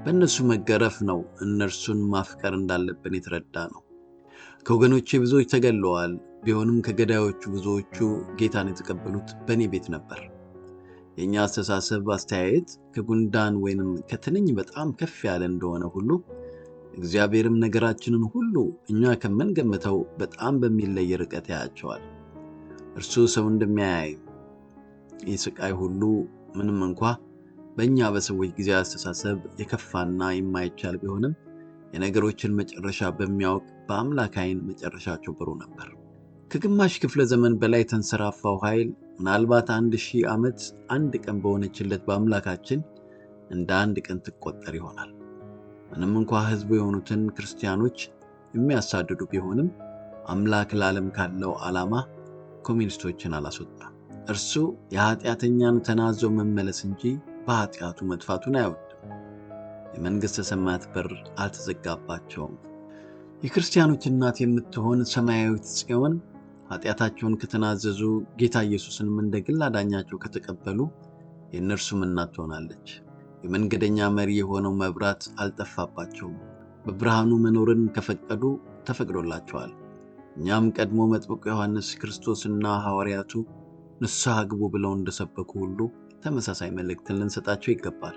በእነሱ መገረፍ ነው እነርሱን ማፍቀር እንዳለብን የተረዳነው። ከወገኖቼ ብዙዎች ተገለዋል። ቢሆንም ከገዳዮቹ ብዙዎቹ ጌታን የተቀበሉት በእኔ ቤት ነበር። የእኛ አስተሳሰብ፣ አስተያየት ከጉንዳን ወይንም ከትንኝ በጣም ከፍ ያለ እንደሆነ ሁሉ እግዚአብሔርም ነገራችንን ሁሉ እኛ ከምንገምተው በጣም በሚለይ ርቀት ያያቸዋል። እርሱ ሰው እንደሚያያይ ይህ ስቃይ ሁሉ ምንም እንኳ በእኛ በሰዎች ጊዜ አስተሳሰብ የከፋና የማይቻል ቢሆንም የነገሮችን መጨረሻ በሚያውቅ በአምላክ ዓይን መጨረሻቸው ብሩህ ነበር። ከግማሽ ክፍለ ዘመን በላይ የተንሰራፋው ኃይል ምናልባት 1000 ዓመት አንድ ቀን በሆነችለት በአምላካችን እንደ አንድ ቀን ትቆጠር ይሆናል። ምንም እንኳ ሕዝቡ የሆኑትን ክርስቲያኖች የሚያሳድዱ ቢሆንም አምላክ ለዓለም ካለው ዓላማ ኮሚኒስቶችን አላስወጣም። እርሱ የኃጢአተኛን ተናዞ መመለስ እንጂ በኃጢአቱ መጥፋቱን አይወድም። የመንግሥተ ሰማያት በር አልተዘጋባቸውም። የክርስቲያኖች እናት የምትሆን ሰማያዊት ጽዮን ኃጢአታቸውን ከተናዘዙ ጌታ ኢየሱስንም እንደ ግል አዳኛቸው ከተቀበሉ የእነርሱም እናት ትሆናለች። የመንገደኛ መሪ የሆነው መብራት አልጠፋባቸውም። በብርሃኑ መኖርን ከፈቀዱ ተፈቅዶላቸዋል። እኛም ቀድሞ መጥምቁ ዮሐንስ ክርስቶስና ሐዋርያቱ ንስሐ ግቡ ብለው እንደሰበኩ ሁሉ ተመሳሳይ መልእክትን ልንሰጣቸው ይገባል።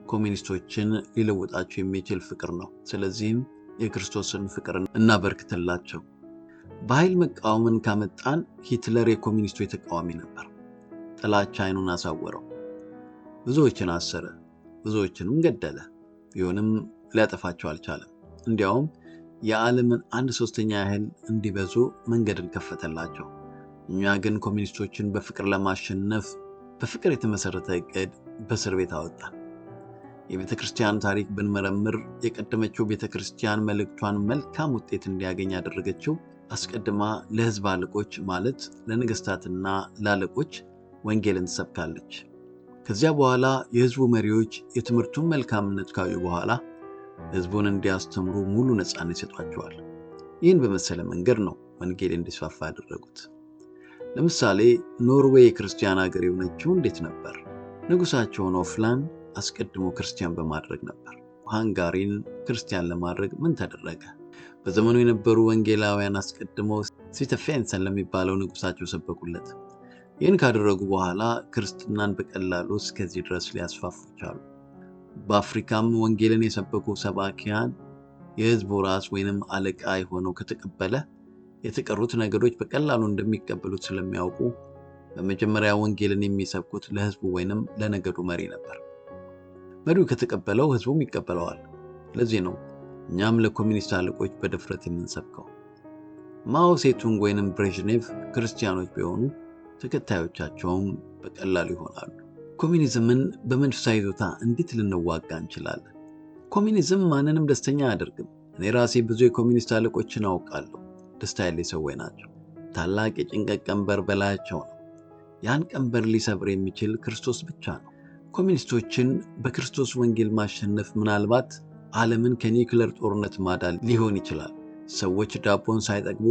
ኮሚኒስቶችን ሊለውጣቸው የሚችል ፍቅር ነው። ስለዚህም የክርስቶስን ፍቅር እናበርክትላቸው። በኃይል መቃወምን ካመጣን ሂትለር የኮሚኒስቶች ተቃዋሚ ነበር። ጥላቻ ዓይኑን አሳወረው። ብዙዎችን አሰረ፣ ብዙዎችንም ገደለ። ቢሆንም ሊያጠፋቸው አልቻለም። እንዲያውም የዓለምን 1/3 ያህል እንዲበዙ መንገድን ከፈተላቸው። እኛ ግን ኮሚኒስቶችን በፍቅር ለማሸነፍ በፍቅር የተመሰረተ ዕቅድ በእስር ቤት አወጣን። የቤተ ክርስቲያን ታሪክ ብንመረምር የቀደመችው ቤተ ክርስቲያን መልእክቷን መልካም ውጤት እንዲያገኝ ያደረገችው አስቀድማ ለሕዝብ አለቆች ማለት ለነገሥታትና ለአለቆች ወንጌልን ትሰብካለች። ከዚያ በኋላ የሕዝቡ መሪዎች የትምህርቱን መልካምነት ካዩ በኋላ ሕዝቡን እንዲያስተምሩ ሙሉ ነፃነት ይሰጧቸዋል። ይህን በመሰለ መንገድ ነው ወንጌል እንዲስፋፋ ያደረጉት። ለምሳሌ ኖርዌይ የክርስቲያን ሀገር የሆነችው እንዴት ነበር? ንጉሳቸውን ኦፍላን አስቀድሞ ክርስቲያን በማድረግ ነበር። ሃንጋሪን ክርስቲያን ለማድረግ ምን ተደረገ? በዘመኑ የነበሩ ወንጌላውያን አስቀድሞ ስቴፌንሰን ለሚባለው ንጉሳቸው ሰበኩለት። ይህን ካደረጉ በኋላ ክርስትናን በቀላሉ እስከዚህ ድረስ ሊያስፋፉ ቻሉ። በአፍሪካም ወንጌልን የሰበኩ ሰባኪያን የሕዝቡ ራስ ወይንም አለቃ የሆነው ከተቀበለ የተቀሩት ነገዶች በቀላሉ እንደሚቀበሉት ስለሚያውቁ በመጀመሪያ ወንጌልን የሚሰብኩት ለሕዝቡ ወይንም ለነገዱ መሪ ነበር። መሪው ከተቀበለው ሕዝቡም ይቀበለዋል። ለዚህ ነው እኛም ለኮሚኒስት አለቆች በድፍረት የምንሰብከው። ማኦ ሴቱንግ ወይንም ብሬዥኔቭ ክርስቲያኖች ቢሆኑ ተከታዮቻቸውም በቀላሉ ይሆናሉ። ኮሚኒዝምን በመንፈሳዊ ይዞታ እንዴት ልንዋጋ እንችላለን? ኮሚኒዝም ማንንም ደስተኛ አያደርግም። እኔ ራሴ ብዙ የኮሚኒስት አለቆችን አውቃለሁ። ደስታ ያለ ሰዎች ናቸው። ታላቅ የጭንቀት ቀንበር በላያቸው ነው። ያን ቀንበር ሊሰብር የሚችል ክርስቶስ ብቻ ነው። ኮሚኒስቶችን በክርስቶስ ወንጌል ማሸነፍ ምናልባት ዓለምን ከኒውክለር ጦርነት ማዳን ሊሆን ይችላል። ሰዎች ዳቦን ሳይጠግቡ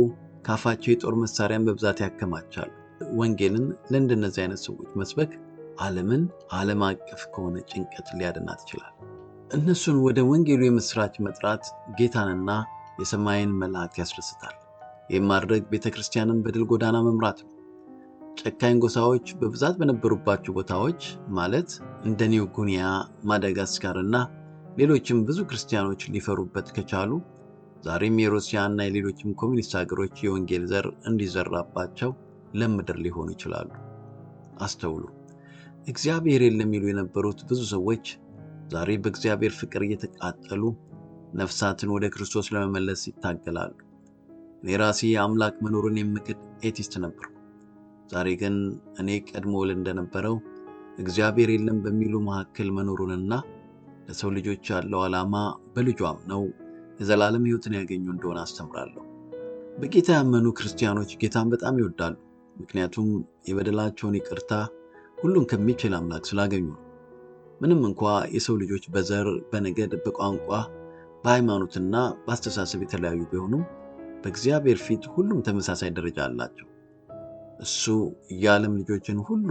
ካፋቸው የጦር መሳሪያን በብዛት ያከማቻሉ። ወንጌልን ለእንደነዚህ አይነት ሰዎች መስበክ ዓለምን ዓለም አቀፍ ከሆነ ጭንቀት ሊያድናት ይችላል። እነሱን ወደ ወንጌሉ የምስራች መጥራት ጌታንና የሰማይን መላእክት ያስደስታል። ይህም ማድረግ ቤተ ክርስቲያንን በድል ጎዳና መምራት ነው። ጨካኝ ጎሳዎች በብዛት በነበሩባቸው ቦታዎች ማለት እንደ ኒው ጉኒያ፣ ማዳጋስካርና ሌሎችም ብዙ ክርስቲያኖች ሊፈሩበት ከቻሉ ዛሬም የሩሲያና የሌሎችም ኮሚኒስት ሀገሮች የወንጌል ዘር እንዲዘራባቸው ለምድር ሊሆኑ ይችላሉ። አስተውሉ። እግዚአብሔር የለም ይሉ የነበሩት ብዙ ሰዎች ዛሬ በእግዚአብሔር ፍቅር እየተቃጠሉ ነፍሳትን ወደ ክርስቶስ ለመመለስ ይታገላሉ። እኔ ራሴ የአምላክ መኖሩን የምክድ atheist ነበርኩ። ዛሬ ግን እኔ ቀድሞ እንደነበረው እግዚአብሔር የለም በሚሉ መካከል መኖሩንና ለሰው ልጆች ያለው ዓላማ በልጁ አምነው የዘላለም ሕይወትን ያገኙ እንደሆነ አስተምራለሁ። በጌታ ያመኑ ክርስቲያኖች ጌታን በጣም ይወዳሉ። ምክንያቱም የበደላቸውን ይቅርታ ሁሉን ከሚችል አምላክ ስላገኙ ነው። ምንም እንኳ የሰው ልጆች በዘር፣ በነገድ፣ በቋንቋ፣ በሃይማኖትና በአስተሳሰብ የተለያዩ ቢሆኑም በእግዚአብሔር ፊት ሁሉም ተመሳሳይ ደረጃ አላቸው። እሱ የዓለም ልጆችን ሁሉ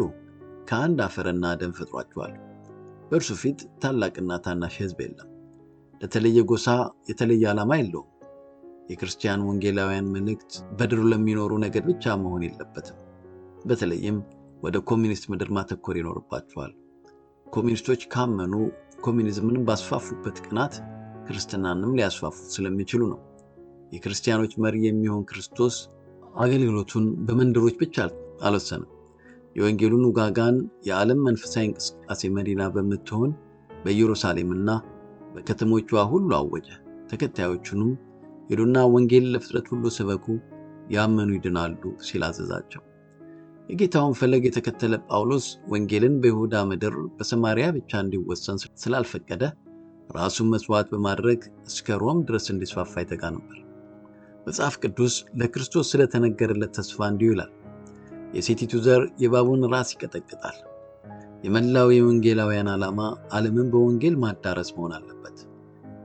ከአንድ አፈርና ደም ፈጥሯቸዋል። በእርሱ ፊት ታላቅና ታናሽ ሕዝብ የለም። ለተለየ ጎሳ የተለየ ዓላማ የለውም። የክርስቲያን ወንጌላውያን መልእክት በድሩ ለሚኖሩ ነገድ ብቻ መሆን የለበትም። በተለይም ወደ ኮሚኒስት ምድር ማተኮር ይኖርባቸዋል። ኮሚኒስቶች ካመኑ ኮሚኒዝምን ባስፋፉበት ቅናት ክርስትናንም ሊያስፋፉት ስለሚችሉ ነው። የክርስቲያኖች መሪ የሚሆን ክርስቶስ አገልግሎቱን በመንደሮች ብቻ አልወሰነም። የወንጌሉን ውጋጋን የዓለም መንፈሳዊ እንቅስቃሴ መዲና በምትሆን በኢየሩሳሌምና በከተሞቿ ሁሉ አወጀ። ተከታዮቹንም ሂዱና ወንጌል ለፍጥረት ሁሉ ስበኩ፣ ያመኑ ይድናሉ ሲል አዘዛቸው። የጌታውን ፈለግ የተከተለ ጳውሎስ ወንጌልን በይሁዳ ምድር በሰማርያ ብቻ እንዲወሰን ስላልፈቀደ ራሱን መስዋዕት በማድረግ እስከ ሮም ድረስ እንዲስፋፋ ይተጋ ነበር። መጽሐፍ ቅዱስ ለክርስቶስ ስለተነገረለት ተስፋ እንዲሁ ይላል፣ የሴቲቱ ዘር የእባቡን ራስ ይቀጠቅጣል። የመላው የወንጌላውያን ዓላማ ዓለምን በወንጌል ማዳረስ መሆን አለበት።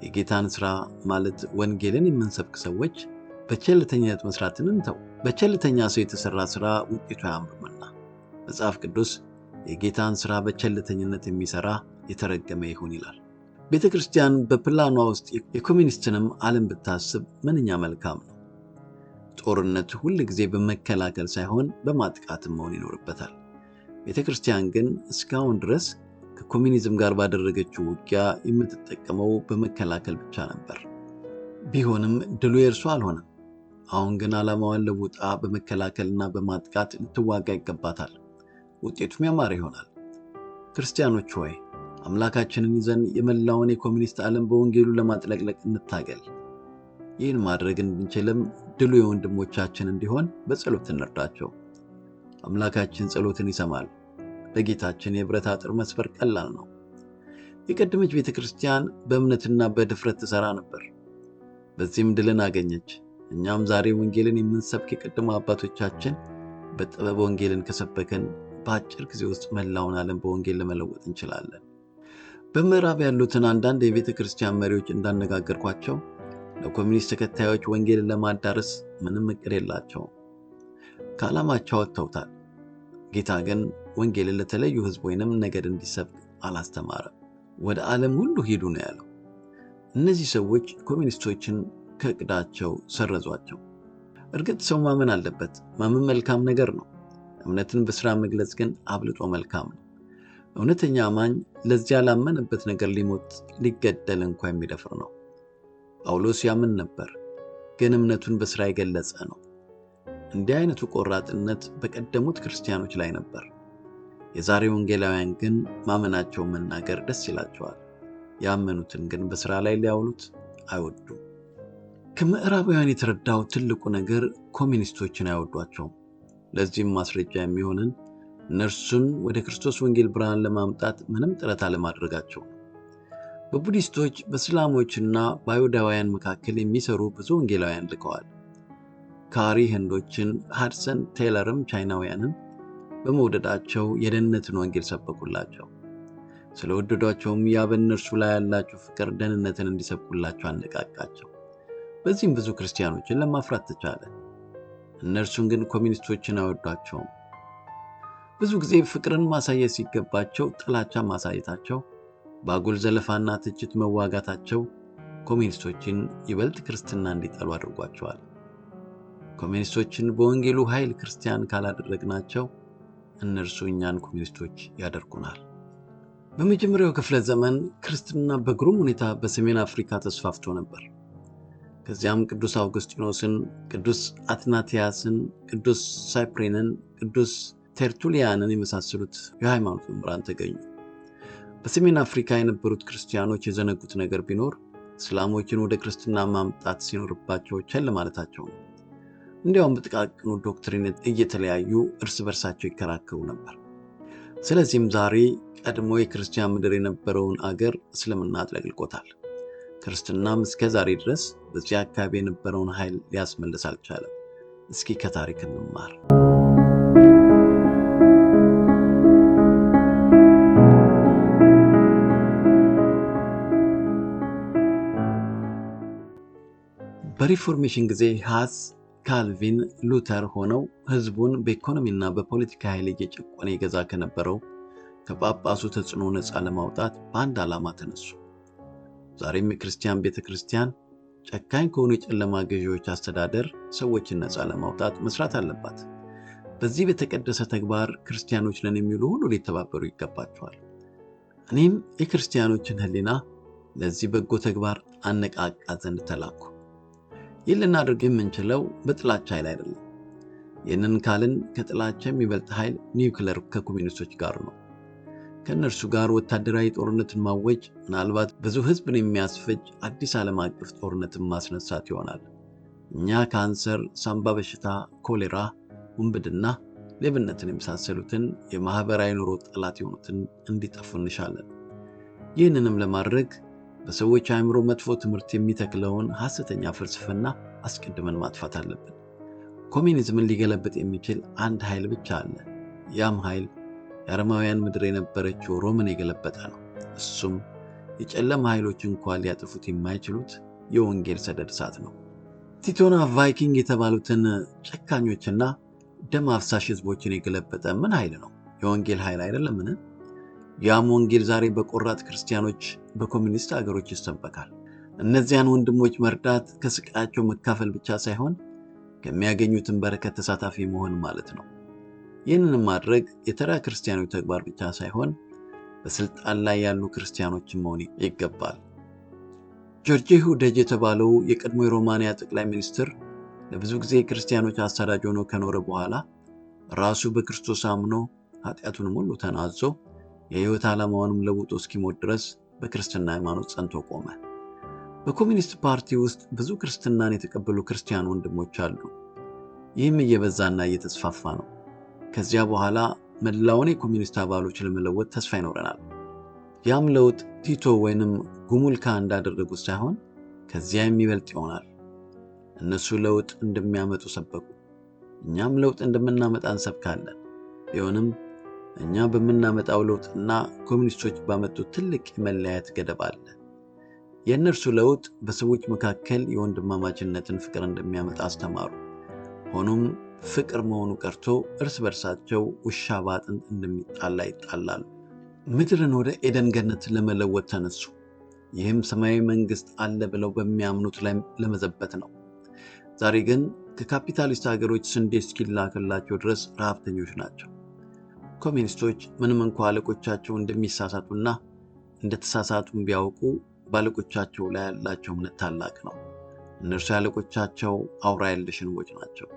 የጌታን ሥራ ማለት ወንጌልን የምንሰብክ ሰዎች በቸልተኝነት መስራትን እንተው። በቸልተኛ ሰው የተሠራ ሥራ ውጤቱ አያምርምና። መጽሐፍ ቅዱስ የጌታን ሥራ በቸልተኝነት የሚሠራ የተረገመ ይሁን ይላል። ቤተ ክርስቲያን በፕላኗ ውስጥ የኮሚኒስትንም ዓለም ብታስብ ምንኛ መልካም ነው። ጦርነት ሁል ጊዜ በመከላከል ሳይሆን በማጥቃትም መሆን ይኖርበታል። ቤተ ክርስቲያን ግን እስካሁን ድረስ ከኮሚኒዝም ጋር ባደረገችው ውጊያ የምትጠቀመው በመከላከል ብቻ ነበር። ቢሆንም ድሉ የእርሷ አልሆነም። አሁን ግን ዓላማዋን ለውጣ በመከላከልና በማጥቃት ልትዋጋ ይገባታል። ውጤቱም ያማረ ይሆናል። ክርስቲያኖች ሆይ፣ አምላካችንን ይዘን የመላውን የኮሚኒስት ዓለም በወንጌሉ ለማጥለቅለቅ እንታገል። ይህን ማድረግ እንድንችልም ድሉ የወንድሞቻችን እንዲሆን በጸሎት እንርዳቸው። አምላካችን ጸሎትን ይሰማል። ለጌታችን የብረት አጥር መስበር ቀላል ነው። የቀደመች ቤተ ክርስቲያን በእምነትና በድፍረት ትሠራ ነበር። በዚህም ድልን አገኘች። እኛም ዛሬ ወንጌልን የምንሰብክ የቀደሙ አባቶቻችን በጥበብ ወንጌልን ከሰበክን በአጭር ጊዜ ውስጥ መላውን ዓለም በወንጌል ለመለወጥ እንችላለን። በምዕራብ ያሉትን አንዳንድ የቤተ ክርስቲያን መሪዎች እንዳነጋገርኳቸው ለኮሚኒስት ተከታዮች ወንጌልን ለማዳረስ ምንም እቅድ የላቸውም። ከዓላማቸው ወጥተውታል። ጌታ ግን ወንጌልን ለተለዩ ሕዝብ ወይንም ነገድ እንዲሰብክ አላስተማረም። ወደ ዓለም ሁሉ ሂዱ ነው ያለው። እነዚህ ሰዎች ኮሚኒስቶችን ከእቅዳቸው ሰረዟቸው። እርግጥ ሰው ማመን አለበት። ማመን መልካም ነገር ነው። እምነትን በሥራ መግለጽ ግን አብልጦ መልካም ነው። እውነተኛ አማኝ ለዚያ ላመነበት ነገር ሊሞት ሊገደል እንኳ የሚደፍር ነው። ጳውሎስ ያምን ነበር፣ ግን እምነቱን በሥራ የገለጸ ነው። እንዲህ አይነቱ ቆራጥነት በቀደሙት ክርስቲያኖች ላይ ነበር። የዛሬ ወንጌላውያን ግን ማመናቸውን መናገር ደስ ይላቸዋል። ያመኑትን ግን በሥራ ላይ ሊያውሉት አይወዱም። ከምዕራባውያን የተረዳው ትልቁ ነገር ኮሚኒስቶችን አይወዷቸውም። ለዚህም ማስረጃ የሚሆንን እነርሱን ወደ ክርስቶስ ወንጌል ብርሃን ለማምጣት ምንም ጥረት አለማድረጋቸው ነው። በቡዲስቶች፣ በእስላሞችና በአይሁዳውያን መካከል የሚሰሩ ብዙ ወንጌላውያን ልከዋል። ካሪ ህንዶችን፣ ሃድሰን ቴይለርም ቻይናውያንን በመውደዳቸው የደህንነትን ወንጌል ሰበኩላቸው። ስለወደዷቸውም ያ በእነርሱ ላይ ያላቸው ፍቅር ደህንነትን እንዲሰብኩላቸው አነቃቃቸው። በዚህም ብዙ ክርስቲያኖችን ለማፍራት ተቻለ። እነርሱን ግን ኮሚኒስቶችን አይወዷቸውም። ብዙ ጊዜ ፍቅርን ማሳየት ሲገባቸው ጥላቻ ማሳየታቸው፣ በአጉል ዘለፋና ትችት መዋጋታቸው ኮሚኒስቶችን ይበልጥ ክርስትና እንዲጠሉ አድርጓቸዋል። ኮሚኒስቶችን በወንጌሉ ኃይል ክርስቲያን ካላደረግናቸው እነርሱ እኛን ኮሚኒስቶች ያደርጉናል። በመጀመሪያው ክፍለ ዘመን ክርስትና በግሩም ሁኔታ በሰሜን አፍሪካ ተስፋፍቶ ነበር። ከዚያም ቅዱስ አውግስጢኖስን፣ ቅዱስ አትናቲያስን፣ ቅዱስ ሳይፕሬንን፣ ቅዱስ ቴርቱሊያንን የመሳሰሉት የሃይማኖት መምህራን ተገኙ። በሰሜን አፍሪካ የነበሩት ክርስቲያኖች የዘነጉት ነገር ቢኖር እስላሞችን ወደ ክርስትና ማምጣት ሲኖርባቸው ቸል ማለታቸው ነው። እንዲያውም በጥቃቅኑ doctrine እየተለያዩ እርስ በርሳቸው ይከራከሩ ነበር። ስለዚህም ዛሬ ቀድሞ የክርስቲያን ምድር የነበረውን አገር እስልምና አጥለቅልቆታል። ክርስትናም እስከ ዛሬ ድረስ በዚያ አካባቢ የነበረውን ኃይል ሊያስመልስ አልቻለም። እስኪ ከታሪክ እንማር። በ Reformation ጊዜ ሃስ፣ ካልቪን፣ ሉተር ሆነው ሕዝቡን በኢኮኖሚና በፖለቲካ ኃይል እየጨቆነ ይገዛ ከነበረው ከጳጳሱ ተጽዕኖ ነፃ ለማውጣት በአንድ ዓላማ ተነሱ። ዛሬም የክርስቲያን ቤተ ክርስቲያን ጨካኝ ከሆኑ የጨለማ ገዢዎች አስተዳደር ሰዎችን ነፃ ለማውጣት መስራት አለባት። በዚህ በተቀደሰ ተግባር ክርስቲያኖች ነን የሚሉ ሁሉ ሊተባበሩ ይገባቸዋል። እኔም የክርስቲያኖችን ሕሊና ለዚህ በጎ ተግባር አነቃቃ ዘንድ ተላኩ። ይህን ልናደርግ የምንችለው በጥላቻ ኃይል አይደለም። ይህንን ካልን ከጥላቻ የሚበልጥ ኃይል ኒውክለር ከኮሚኒስቶች ጋር ነው። ከእነርሱ ጋር ወታደራዊ ጦርነትን ማወጅ ምናልባት ብዙ ሕዝብን የሚያስፈጅ አዲስ ዓለም አቀፍ ጦርነትን ማስነሳት ይሆናል። እኛ ካንሰር፣ ሳምባ በሽታ፣ ኮሌራ፣ ውንብድና፣ ሌብነትን የመሳሰሉትን የማኅበራዊ ኑሮ ጠላት የሆኑትን እንዲጠፉ እንሻለን። ይህንንም ለማድረግ በሰዎች አእምሮ መጥፎ ትምህርት የሚተክለውን ሐሰተኛ ፍልስፍና አስቀድመን ማጥፋት አለብን። ኮሚኒዝምን ሊገለብጥ የሚችል አንድ ኃይል ብቻ አለ። ያም ኃይል የአረማውያን ምድር የነበረችው ሮምን የገለበጠ ነው። እሱም የጨለማ ኃይሎች እንኳን ሊያጥፉት የማይችሉት የወንጌል ሰደድ እሳት ነው። ቲቶና ቫይኪንግ የተባሉትን ጨካኞችና ደም አፍሳሽ ሕዝቦችን የገለበጠ ምን ኃይል ነው? የወንጌል ኃይል አይደለምን? ያም ወንጌል ዛሬ በቆራጥ ክርስቲያኖች በኮሚኒስት አገሮች ይሰበካል። እነዚያን ወንድሞች መርዳት ከስቃያቸው መካፈል ብቻ ሳይሆን ከሚያገኙትን በረከት ተሳታፊ መሆን ማለት ነው። ይህንንም ማድረግ የተራ ክርስቲያኖች ተግባር ብቻ ሳይሆን በስልጣን ላይ ያሉ ክርስቲያኖችን መሆን ይገባል። ጆርጂሁ ደጅ የተባለው የቀድሞ የሮማንያ ጠቅላይ ሚኒስትር ለብዙ ጊዜ ክርስቲያኖች አሳዳጅ ሆኖ ከኖረ በኋላ ራሱ በክርስቶስ አምኖ ኃጢአቱንም ሁሉ ተናዞ የሕይወት ዓላማውንም ለውጦ እስኪሞት ድረስ በክርስትና ሃይማኖት ጸንቶ ቆመ። በኮሚኒስት ፓርቲ ውስጥ ብዙ ክርስትናን የተቀበሉ ክርስቲያን ወንድሞች አሉ። ይህም እየበዛና እየተስፋፋ ነው። ከዚያ በኋላ መላውን የኮሚኒስት አባሎች ለመለወጥ ተስፋ ይኖረናል። ያም ለውጥ ቲቶ ወይንም ጉሙልካ እንዳደረጉት ሳይሆን ከዚያ የሚበልጥ ይሆናል። እነሱ ለውጥ እንደሚያመጡ ሰበኩ፣ እኛም ለውጥ እንደምናመጣ እንሰብካለን። ቢሆንም እኛ በምናመጣው ለውጥና ኮሚኒስቶች ባመጡት ትልቅ የመለያየት ገደብ አለ። የእነርሱ ለውጥ በሰዎች መካከል የወንድማማችነትን ፍቅር እንደሚያመጣ አስተማሩ። ሆኖም ፍቅር መሆኑ ቀርቶ እርስ በርሳቸው ውሻ በአጥንት እንደሚጣላ ይጣላሉ። ምድርን ወደ ኤደን ገነት ለመለወጥ ተነሱ። ይህም ሰማያዊ መንግሥት አለ ብለው በሚያምኑት ላይ ለመዘበት ነው። ዛሬ ግን ከካፒታሊስት ሀገሮች ስንዴ እስኪላክላቸው ድረስ ረሃብተኞች ናቸው። ኮሚኒስቶች ምንም እንኳ አለቆቻቸው እንደሚሳሳቱና እንደተሳሳቱም ቢያውቁ በአለቆቻቸው ላይ ያላቸው እምነት ታላቅ ነው። እነርሱ ያለቆቻቸው አውራ የለሽ ንቦች ናቸው።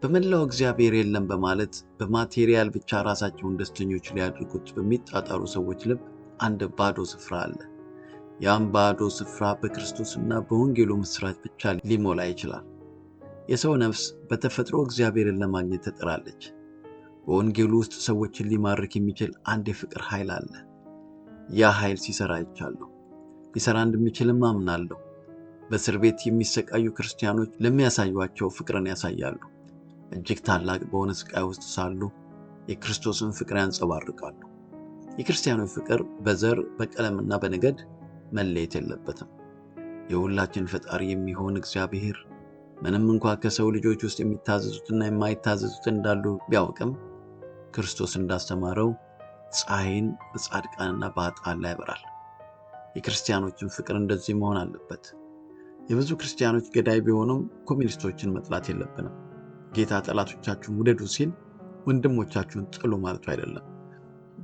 በመላው እግዚአብሔር የለም በማለት በማቴሪያል ብቻ ራሳቸውን ደስተኞች ሊያድርጉት በሚጣጣሩ ሰዎች ልብ አንድ ባዶ ስፍራ አለ። ያም ባዶ ስፍራ በክርስቶስና በወንጌሉ ምስራች ብቻ ሊሞላ ይችላል። የሰው ነፍስ በተፈጥሮ እግዚአብሔርን ለማግኘት ትጥራለች። በወንጌሉ ውስጥ ሰዎችን ሊማርክ የሚችል አንድ የፍቅር ኃይል አለ። ያ ኃይል ሲሰራ አይቻለሁ። ሊሰራ እንደሚችልም አምናለሁ። በእስር ቤት የሚሰቃዩ ክርስቲያኖች ለሚያሳዩአቸው ፍቅርን ያሳያሉ። እጅግ ታላቅ በሆነ ስቃይ ውስጥ ሳሉ የክርስቶስን ፍቅር ያንጸባርቃሉ። የክርስቲያኖች ፍቅር በዘር በቀለምና በነገድ መለየት የለበትም። የሁላችን ፈጣሪ የሚሆን እግዚአብሔር ምንም እንኳ ከሰው ልጆች ውስጥ የሚታዘዙትና የማይታዘዙት እንዳሉ ቢያውቅም ክርስቶስ እንዳስተማረው ፀሐይን በጻድቃንና በኃጥአን ላይ ያበራል። የክርስቲያኖችን ፍቅር እንደዚህ መሆን አለበት። የብዙ ክርስቲያኖች ገዳይ ቢሆኑም ኮሚኒስቶችን መጥላት የለብንም። ጌታ ጠላቶቻችሁን ውደዱ ሲል ወንድሞቻችሁን ጥሉ ማለቱ አይደለም።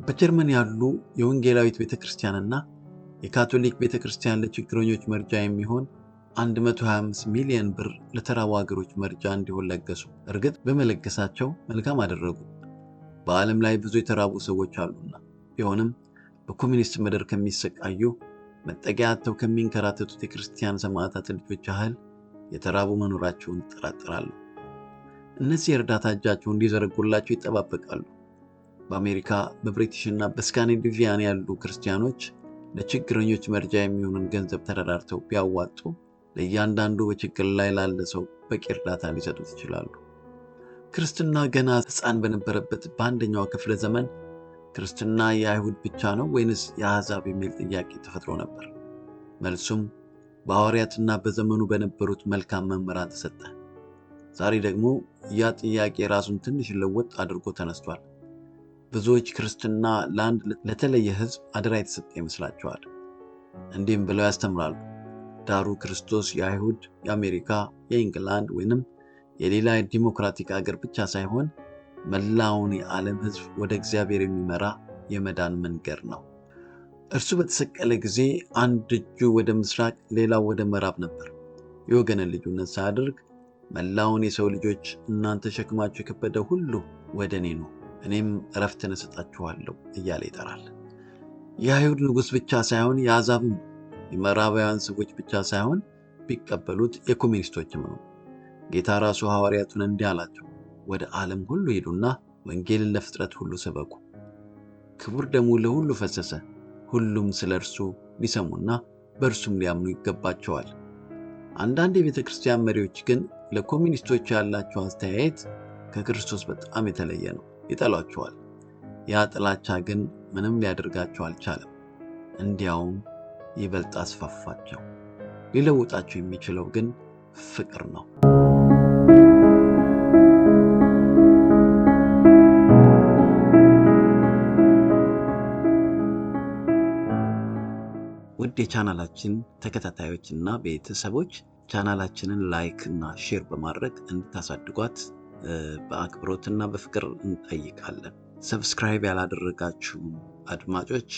በጀርመን ያሉ የወንጌላዊት ቤተክርስቲያንና የካቶሊክ ቤተክርስቲያን ለችግረኞች መርጃ የሚሆን 125 ሚሊዮን ብር ለተራቡ ሀገሮች መርጃ እንዲሆን ለገሱ። እርግጥ በመለገሳቸው መልካም አደረጉ። በዓለም ላይ ብዙ የተራቡ ሰዎች አሉና። ቢሆንም በኮሚኒስት ምድር ከሚሰቃዩ መጠጊያ አጥተው ከሚንከራተቱት የክርስቲያን ሰማዕታት ልጆች ያህል የተራቡ መኖራቸውን እጠራጠራለሁ። እነዚህ የእርዳታ እጃቸውን እንዲዘረጉላቸው ይጠባበቃሉ። በአሜሪካ በብሪቲሽና በስካንዲኔቪያን ያሉ ክርስቲያኖች ለችግረኞች መርጃ የሚሆንን ገንዘብ ተረዳርተው ቢያዋጡ ለእያንዳንዱ በችግር ላይ ላለ ሰው በቂ እርዳታ ሊሰጡት ይችላሉ። ክርስትና ገና ሕፃን በነበረበት በአንደኛው ክፍለ ዘመን ክርስትና የአይሁድ ብቻ ነው ወይንስ የአሕዛብ የሚል ጥያቄ ተፈጥሮ ነበር። መልሱም በሐዋርያትና በዘመኑ በነበሩት መልካም መምህራን ተሰጠ። ዛሬ ደግሞ ያ ጥያቄ ራሱን ትንሽ ለወጥ አድርጎ ተነስቷል። ብዙዎች ክርስትና ለአንድ ለተለየ ሕዝብ አደራ የተሰጠ ይመስላቸዋል። እንዲህም ብለው ያስተምራሉ። ዳሩ ክርስቶስ የአይሁድ፣ የአሜሪካ፣ የኢንግላንድ ወይንም የሌላ ዲሞክራቲክ አገር ብቻ ሳይሆን መላውን የዓለም ሕዝብ ወደ እግዚአብሔር የሚመራ የመዳን መንገድ ነው። እርሱ በተሰቀለ ጊዜ አንድ እጁ ወደ ምስራቅ፣ ሌላው ወደ ምዕራብ ነበር። የወገንን ልዩነት ሳያደርግ መላውን የሰው ልጆች እናንተ ሸክማችሁ የከበደ ሁሉ ወደ እኔ ኑ፣ እኔም እረፍትን እሰጣችኋለሁ እያለ ይጠራል። የአይሁድ ንጉሥ ብቻ ሳይሆን የአሕዛብም ነው። የምዕራባውያን ሰዎች ብቻ ሳይሆን ቢቀበሉት የኮሚኒስቶችም ነው። ጌታ ራሱ ሐዋርያቱን እንዲህ አላቸው፣ ወደ ዓለም ሁሉ ሂዱና ወንጌልን ለፍጥረት ሁሉ ስበኩ። ክቡር ደሙ ለሁሉ ፈሰሰ። ሁሉም ስለ እርሱ ሊሰሙና በእርሱም ሊያምኑ ይገባቸዋል። አንዳንድ የቤተ ክርስቲያን መሪዎች ግን ለኮሚኒስቶች ያላቸው አስተያየት ከክርስቶስ በጣም የተለየ ነው። ይጠሏቸዋል። ያ ጥላቻ ግን ምንም ሊያደርጋቸው አልቻለም። እንዲያውም ይበልጥ አስፋፋቸው። ሊለውጣቸው የሚችለው ግን ፍቅር ነው። ውድ የቻናላችን ተከታታዮች እና ቤተሰቦች፣ ቻናላችንን like እና share በማድረግ እንድታሳድጓት በአክብሮትና በፍቅር እንጠይቃለን። Subscribe ያላደረጋችሁ አድማጮች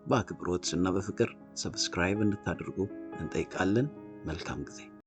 በአክብሮት እና በፍቅር subscribe እንድታደርጉ እንጠይቃለን። መልካም ጊዜ።